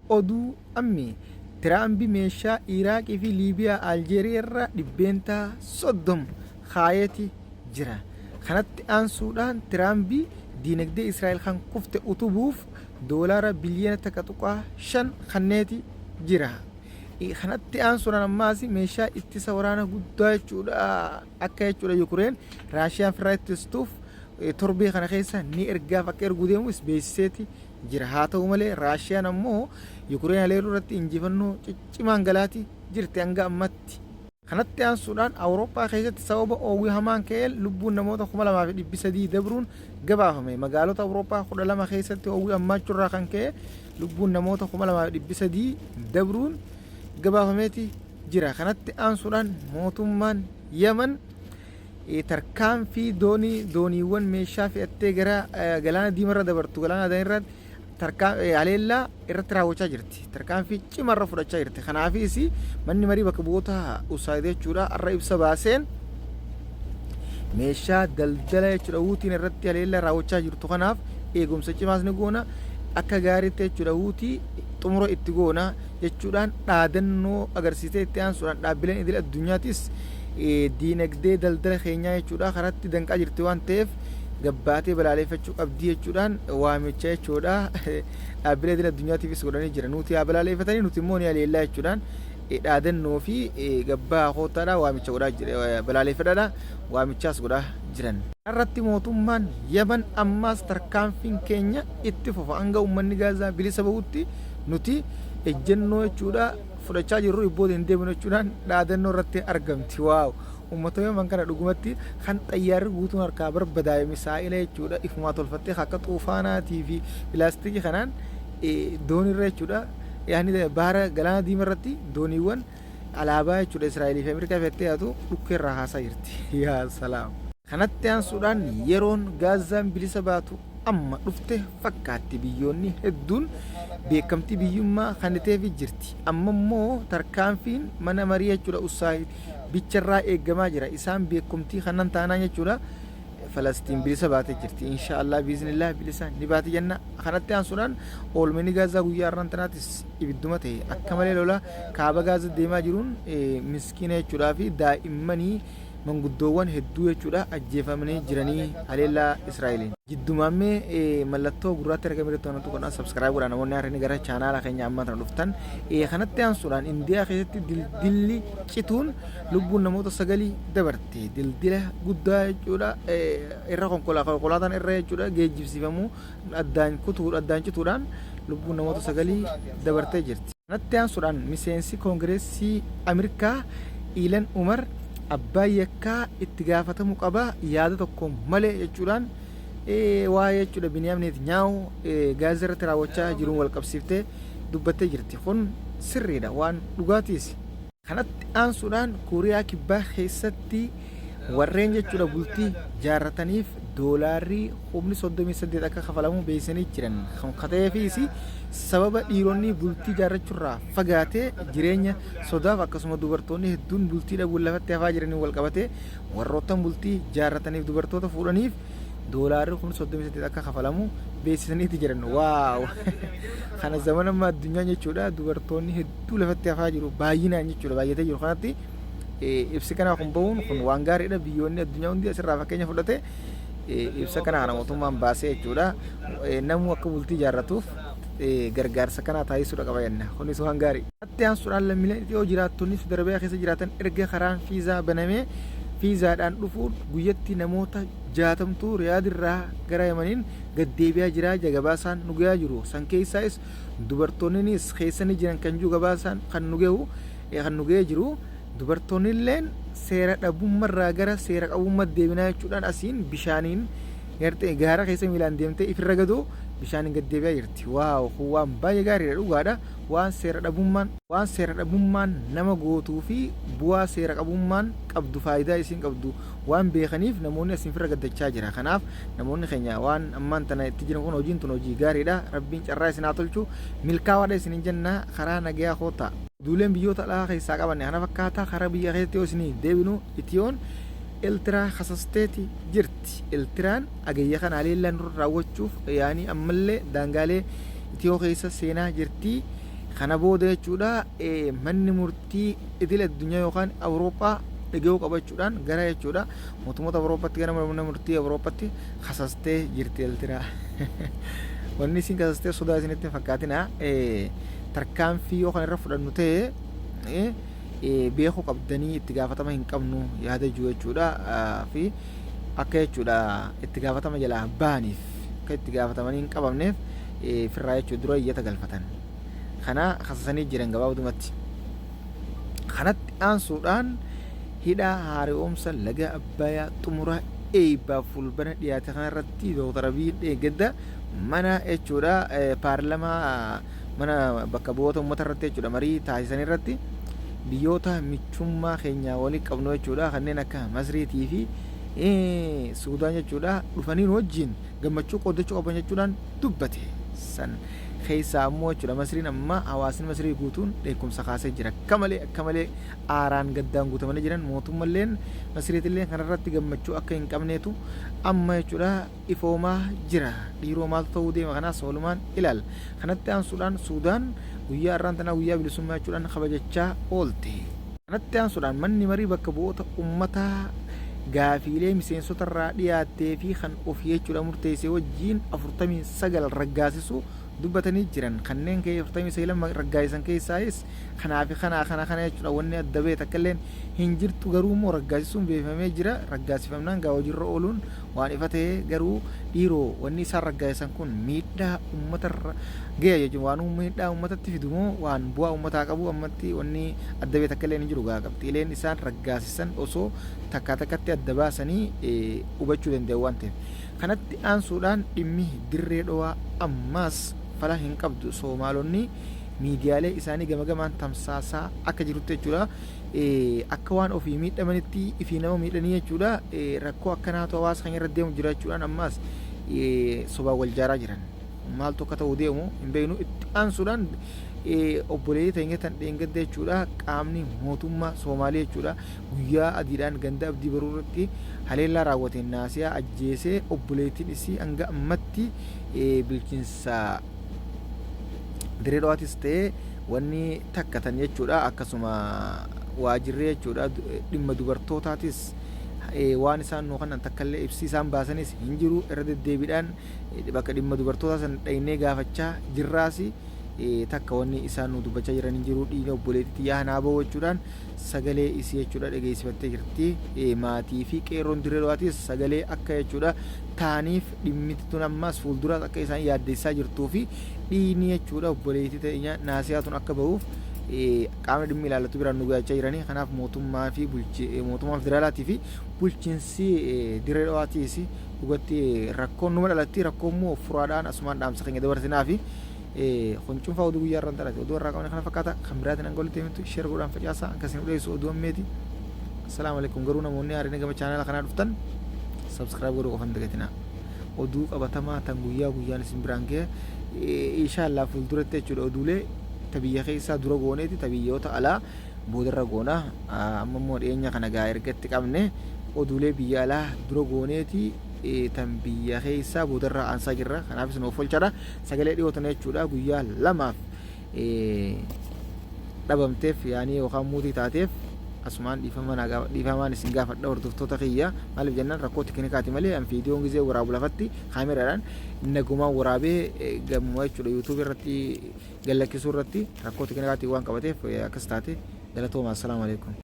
Oduu Ammee, Tiraambi meeshaa Iraaqii fi Liibiyaa Aljeeriyaa irra 30% kaayeeti jira. Kanatti aansuudhaan Tiraambi diinagdee Israa'el kan kufte utubuuf doolaara biliyoona 1.5 kanneeti jira. Kanatti aansuudhaan ammaas meeshaa ittisa waraana guddaa jechuudha akka jechuudha Yukureen Raashiyaan firraa ittistuuf torbee kana keessa ni ergaaf akka erguu deemus beeksiseeti jira. Haa ta'u malee Raashiyaan ammoo Yukureen haleeluu irratti injifannoo ciccimaan galaati jirti hanga ammatti. Kanatti aansuudhaan Awurooppaa keessatti sababa oowwi hamaan ka'een lubbuun namoota 2,300 dabruun gabaafame. Magaalota Awurooppaa 12 keessatti oowwi hammaachuurraa kan ka'e lubbuun namoota 2,300 dabruun gabaafameeti jira. Kanatti aansuudhaan mootummaan Yaman tarkaanfii doonii dooniiwwan meeshaa fe'attee gara galaana diimarra dabartu galaana Adan irratti haleellaa irratti raawwachaa jirti. Tarkaanfii cimaa irra fudhachaa jirti. Kanaafis manni marii bakka bu'oota USAID jechuudha har'a ibsa baaseen meeshaa daldala jechuudha Huutiin irratti haleellaa raawwachaa jirtu kanaaf eegumsa cimaas ni goona akka gaariitti jechuudha Huutii xumura itti goona jechuudhaan dhaadannoo agarsiisee itti aansuudhaan dhaabbileen idil addunyaatis diinagdee daldala keenyaa jechuudha karatti danqaa jirti waan ta'eef gabbaatee balaaleeffachuu qabdii jechuudhaan waamicha jechuudha dhaabbilee idil addunyaatiifis godhanii jira. Nuti haa balaaleeffatanii nuti immoo ni haleellaa jechuudhaan dhaadannoo fi gabbaa koottaadha waamicha godhaa jira balaaleeffadhaadha waamichaas godhaa jiran. Irratti mootummaan Yaman ammaas tarkaanfiin keenya itti fufa hanga uummanni Gaazaa bilisa bahutti nuti ejjennoo jechuudha fudhachaa jirru ibbooda hin deebinu jechuudhaan dhaadannoo irratti argamti. Waaw! Uummata Yaman kana dhugumatti kan xayyaarri guutuun harkaa barbadaa'e misaa'ila jechuudha ifumaa tolfattee akka xuufaanaatii fi pilaastikii kanaan doonirra jechuudha yaani baara galaana diimaa irratti dooniiwwan alaabaa jechuudha Israa'elii fi Ameerikaa fe'attee yaatu dhukkee irraa haasaa jirti. Yaa salaam! Kanatti aansuudhaan yeroon Gaazaan bilisa baatu amma dhufte fakkaatti. Biyyoonni hedduun beekamtii biyyummaa kenniteefii jirti. Amma immoo tarkaanfiin mana marii jechuudha USAID bicharraa eegamaa jira. Isaan beekumtii kanan taanaan jechuudha Falastiin bilisa baatee jirti. Insha Allah biiznillah bilisa ni baati jenna. Kanatti aansuudhaan oolmeni Gaazaa guyyaa har'aan tanaatis ibidduma ta'e akka malee lola kaaba Gaazaa deemaa jiruun miskiina jechuudhaa fi daa'immanii manguddoowwan hedduu jechuudha ajjeefamanii jiranii haleellaa Israa'eliin. Jiddumaan mee mallattoo gurraatti argame irratti waan tuqadhaan subscribe godhaa namoonni haaraan gara chaanaala keenya ammaa tana dhuftan. Kanatti aansuudhaan Indiyaa keessatti dildilli cituun lubbuun namoota sagalii dabarte. Dildila guddaa jechuudha irra konkolaataan irra jechuudha geejjibsiifamuu addaan kutuu addaan cituudhaan lubbuun namoota sagalii dabartee jirti. Kanatti aansuudhaan miseensi Koongireessii Ameerikaa Iilan Umar abbaan yakkaa itti gaafatamu qaba yaada tokko malee jechuudhaan waa'ee jechuudha Biniyaam Neetnyaahu Gaazaa irratti raawwachaa jiruun wal qabsiiftee dubbattee jirti. Kun sirriidha waan dhugaatiis. Kanatti aansuudhaan Kooriyaa Kibbaa keessatti warreen jechuudha bultii jaarrataniif doolaarri humni 38 akka kafalamu beeksisanii jiran. Kan ta'eefis sababa dhiironni bultii jaarrachuurraa fagaatee jireenya sodaaf akkasuma dubartoonni hedduun bultii dhabuun lafatti hafaa jiraniin wal qabatee warroottan bultii jaarrataniif dubartoota fuudhaniif doolaarri humni 38 akka kafalamu beeksisaniiti jiran. Waaw! Kana zamana ammaa addunyaan jechuudha dubartoonni hedduu lafatti hafaa jiru baay'inaan jechuudha baay'atee jiru kanatti ibsi kanaa kun bahuun kun waan gaariidha. Biyyoonni addunyaa hundi asirraa fakkeenya fudhate ibsa kana kana mootummaan baasee jechuudha namuu akka bultii jaarratuuf gargaarsa kanaa taasisuudha qaba jenna. Kunis waan gaarii. Itti aansuudhaan lammiileen Itiyoo jiraattonni Saudi Arabiyaa keessa jiraatan erga karaan fiizaa banamee fiizaadhaan dhufuun guyyatti namoota 60tu Riyaad irraa gara Yamaniin gad deebi'aa jira jedha gabaasaan nu gahaa jiru. San keessaayis dubartoonninis keessa ni jiran kan jiru gabaasaan kan nu gahu kan nu gahee jiru. Dubartoonnilleen seera dhabummarraa gara seera qabummaatti deebinaa jechuudhaan asiin bishaaniin gartee gaara keessa miilaan deemtee ifirra gadoo bishaaniin gad deebi'aa jirti. Waaw kun waan baay'ee gaariidha dhugaadha. Waan seera dhabummaan nama gootuu fi bu'aa seera qabummaan qabdu faayidaa isiin qabdu waan beekaniif namoonni asiin firra gaddachaa jira. Kanaaf namoonni keenya waan ammaan tana itti jiran kun hojiin tun hojii gaariidha. Rabbiin carraa isin haa tolchu. Milkaawaadha isinin jenna karaa nagayaa koottaa. Oduuleen biyyoota alaa keessaa qabanne kana fakkaata. Karaa biyya keessatti yoo isinii deebinu Itiyoon Eltiraa kasasteeti jirti. Eltiraan agayya kana haleellaa nurra raawwachuuf yaanii ammallee daangaalee Itiyoo keessa seenaa jirti. Kana booda jechuudha manni murtii idil addunyaa yookaan Awurooppaa dhaga'uu qabachuudhaan gara jechuudha mootummoota Awurooppaatti, gara mana murtii Awurooppaatti kasastee jirti Eertiraa. Wanni isin kasastee sodaa isinitti hin fakkaatina. Tarkaanfii yoo kan irra fudhannu ta'e beekuu qabdanii, itti gaafatama hin qabnu yaada jiru jechuudha, fi akka jechuudha itti gaafatama jalaa bahaniif, akka itti gaafatamanii hin qabamneef firraa jechuudha dura iyyata galfatan. Kana kasasanii jiran gabaabumatti. Kanatti aansuudhaan hidha haaromsa laga Abbayaa xumura eebbaaf Fulbana dhiyaate kanarratti Dooktar Abiy deeggadda mana jechuudha paarlamaa, mana bakka bu'oota uummata irratti jechuudha marii taasisan irratti, biyyoota michummaa keenya walii qabnu jechuudha kanneen akka Masriitii fi Suudaan jechuudha dhufanii nu wajjin gammachuu qooddachuu qaban jechuudhaan dubbate. San keessaa ammoo jechuudha Masriin, amma hawaasni Masrii guutuun dheekkumsa kaasee jira. Akka malee, akka malee aaraan gaddaan guutamanii jiran. Mootummalleen Masriitillee kanarratti gammachuu akka hin qabneetu amma jechuudha ifoomaa jira. Dhiiroo, maaltu ta'uu deema? Kanaas walumaan ilaalla. Kanatti aansuudhaan Suudaan guyyaa har'aan tanaa guyyaa bilisummaa jechuudhaan kabajachaa oolte. Kanatti aansuudhaan manni marii bakka bu'oota uummataa gaafiilee miseensota irraa dhiyaattee fi kan ofii jechuudha murteessee wajjiin 49 raggaasisuu dubbatanii jiran. Kanneen ka'ee 49 raggaasisan keessaayis kanaa fi kanaa kana kana jechuudha wanni adda ba'e takka illeen hin jirtu. Garuu immoo raggaasisuun beekamee jira. Raggaasifamnaan gaa hojiirra ooluun waan ifa ta'e. Garuu dhiiroo, wanni isaan raggaasisan kun miidhaa uummatarra ga'e jechuun waan miidhaa uummatatti fidu moo waan bu'aa uummataa qabu, ammatti wanni adda ba'e takka illee hin jiru. Gaa qabxiileen isaan raggaasisan osoo takkaa takkatti adda baasanii hubachuu danda'u waan ta'eef. Kanatti aansuudhaan dhimmi Dirree Dhowaa ammaas fala hin qabdu. Soomaalonni miidiyaalee isaanii gama gamaan tamsaasaa akka jirutti jechuudha akka waan ofii miidhamanitti ifii nama miidhanii jechuudha, rakkoo akkanaatu hawaasa keenya irra deemu jira jechuudhaan ammaas sobaan wal jaaraa jiran. Maaltu akka ta'u deemu hin beeknu. Itti aansuudhaan obboleeyyii teenya tan dheengadda jechuudha qaamni mootummaa Soomaalii jechuudha guyyaa adiidhaan ganda Abdii Baruu irratti haleellaa raawwateen Naasiyaa ajjeesee, obboleettiin isii hanga ammatti bulchiinsa Diree Dhawaatis ta'ee wanni takka tan jechuudha akkasuma waajirree jechuudha dhimma dubartootaatis waan isaan nuu kanan takkallee ibsi isaan baasanis hin jiru. Irra deddeebiidhaan bakka dhimma dubartootaa san dhaynee gaafachaa jirraasi, takka wanni isaan nu dubbachaa jiran hin jiru. Dhiigni obboleettitti yaa naa bahu jechuudhaan sagalee isii jechuudha dhageessifattee jirti. Maatii fi qeerroon Dirree Dhawaatis sagalee akka jechuudha taaniif, dhimmiti tun ammas fuulduraas akka isaan yaaddeessaa jirtuu fi dhiigni jechuudha obboleettii teenya Naasiyaa tun akka bahuuf qaamni dhimmi ilaallatu biraan nu gaachaa jiranii. Kanaaf mootummaa fi mootummaa federaalaatii fi bulchiinsi Dirree Dhawaatiis dhugatti rakkoon numa dhalatti, rakkoo immoo furaadhaan asumaan dhaamsa keenya dabarsinaa fi kun cuunfaa oduu guyyaa irraan dhalate. Oduu irraa qabne kana fakkaata. Kan biraatiin hanga walitti himtu share godhaan facaasaa akkasiin dhiyeessu oduu ammeeti. Assalaamu alaikum. Garuu namoonni haaraan gama chaanala kanaa dhuftan subscribe godhuu qofan dagatinaa. Oduu qabatamaa tan guyyaa guyyaan isin biraan gahe inshaallah fuulduratti jechuudha oduulee ta biyya keessaa dura gooneeti ta biyyoota alaa boodarra goona. Amma immoo dhiyeenya kana gaa ergatti qabne oduulee biyya alaa dura gooneeti tan biyya keessaa boodarra aansaa jirra. Kanaafis nuuf olchadha. Sagalee dhiyoo tana jechuudha guyyaa 2f dhabamteef yaanii yookaan muutii taateef asumaan dhiifamaan isin gaafadha, hordoftoota kiyya. Maaliif jennaan, rakkoo teknikaati malee an viidiyoon gizee waraabu lafatti kaameraadhaan nagumaan waraabee gammuma jechuudha YouTube irratti gallakkisuu irratti rakkoo teknikaatiin waan qabateef akkas taate. Galatooma, assalaamu alaikum.